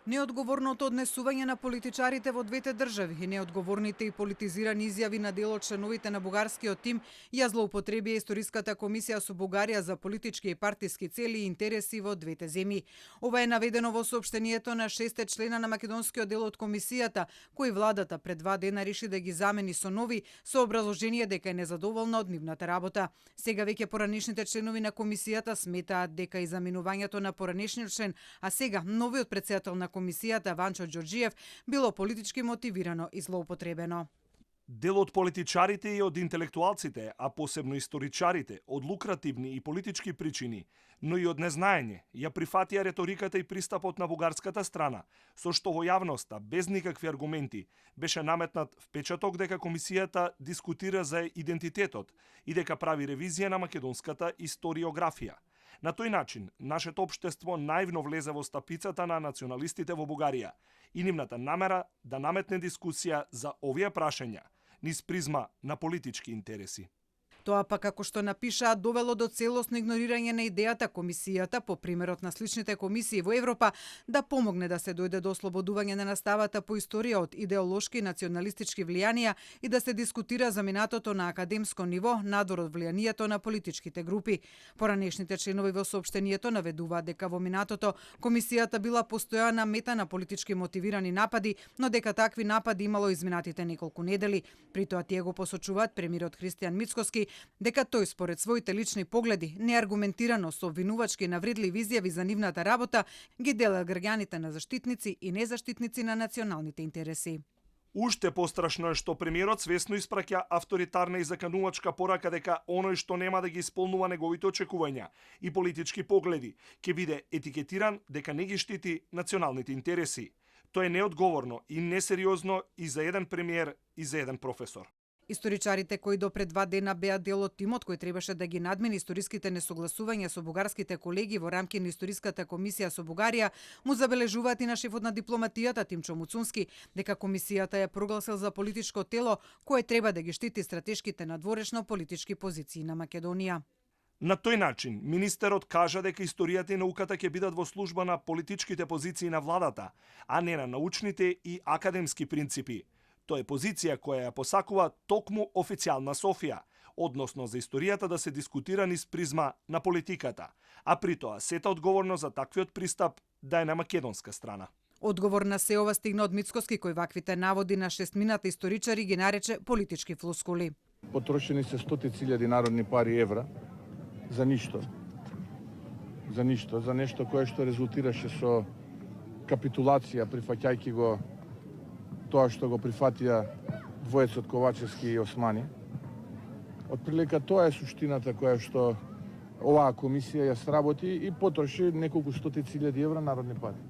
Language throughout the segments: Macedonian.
Неодговорното однесување на политичарите во двете држави и неодговорните и политизирани изјави на дел од членовите на бугарскиот тим ја злоупотребија Историската комисија со Бугарија за политички и партиски цели и интереси во двете земји. Ова е наведено во соопштението на 6 члена на македонскиот дел од комисијата, кои владата пред 2 дена реши да ги замени со нови, со образложение дека е незадоволна од нивната работа. Сега веќе поранешните членови на комисијата сметаат дека и заменувањето на поранешниот член, а сега новиот претседател на комисијата Ванчо Ѓорѓиев било политички мотивирано и злоупотребено. Дел од политичарите и од интелектуалците, а посебно историчарите, од лукративни и политички причини, но и од незнаење, ја прифатија реториката и пристапот на бугарската страна, со што во јавноста, без никакви аргументи, беше наметнат впечаток дека комисијата дискутира за идентитетот и дека прави ревизија на македонската историографија. На тој начин, нашето општество наивно влезе во стапицата на националистите во Бугарија и нивната намера да наметне дискусија за овие прашања низ призма на политички интереси. Тоа пак, како што напишаа, довело до целосно игнорирање на идејата комисијата, по примерот на сличните комисии во Европа, да помогне да се дојде до ослободување на наставата по историја од идеолошки и националистички влијанија и да се дискутира за минатото на академско ниво, надвор од влијанието на политичките групи. Поранешните членови во соопштението наведуваат дека во минатото комисијата била постојана мета на политички мотивирани напади, но дека такви напади имало изминатите неколку недели. При тоа тие го посочуваат премиерот Христијан Мицкоски дека тој според своите лични погледи неаргументирано со обвинувачки навредливи изјави за нивната работа ги дела граѓаните на заштитници и незаштитници на националните интереси. Уште пострашно е што премиерот свесно испраќа авторитарна и заканувачка порака дека оној што нема да ги исполнува неговите очекувања и политички погледи ќе биде етикетиран дека не ги штити националните интереси. Тоа е неодговорно и несериозно и за еден премиер и за еден професор. Историчарите кои до пред 2 дена беа дел од тимот кој требаше да ги надмени историските несогласувања со бугарските колеги во рамки на Историската комисија со Бугарија, му забележуваат и на шефот на дипломатијата Тимчо Муцунски дека комисијата ја прогласил за политичко тело кое треба да ги штити стратешките надворешно политички позиции на Македонија. На тој начин, министерот кажа дека историјата и науката ќе бидат во служба на политичките позиции на владата, а не на научните и академски принципи. Тоа е позиција која ја посакува токму официјална Софија, односно за историјата да се дискутира низ призма на политиката, а при тоа сета одговорно за таквиот пристап да е на македонска страна. Одговор на се ова стигна од Мицкоски, кој ваквите наводи на шестмината историчари ги нарече политички флускули. Потрошени се стотици илјади народни пари евра за ништо. За ништо, за нешто кое што резултираше со капитулација, прифаќајќи го тоа што го прифатија двоецот Ковачевски и Османи. Отприлика тоа е суштината која што оваа комисија ја сработи и потроши неколку стотици илјади евра народни пари.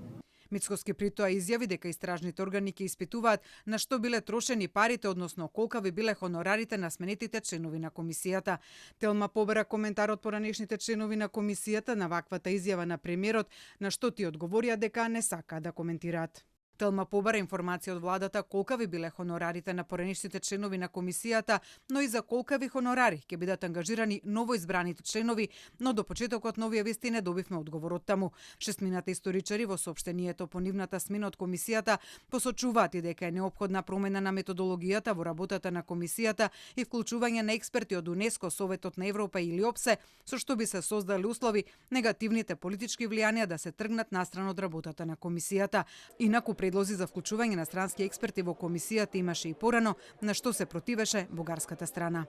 Мицкоски при тоа изјави дека истражните органи ќе испитуваат на што биле трошени парите, односно колкави биле хонорарите на сменетите членови на комисијата. Телма побара коментар од поранешните членови на комисијата на ваквата изјава на премиерот, на што ти одговорија дека не сакаат да коментираат. Телма побара информација од владата колкави биле хонорарите на поранешните членови на комисијата, но и за колкави хонорари ќе бидат ангажирани новоизбраните членови, но до почетокот на овие вести не добивме одговор од таму. Шестмината историчари во соопштението по нивната смена од комисијата посочуваат и дека е неопходна промена на методологијата во работата на комисијата и вклучување на експерти од УНЕСКО, Советот на Европа или ОПСЕ, со што би се создали услови негативните политички влијанија да се тргнат настрана од работата на комисијата. Инаку предлози за вклучување на странски експерти во комисијата имаше и порано, на што се противеше бугарската страна.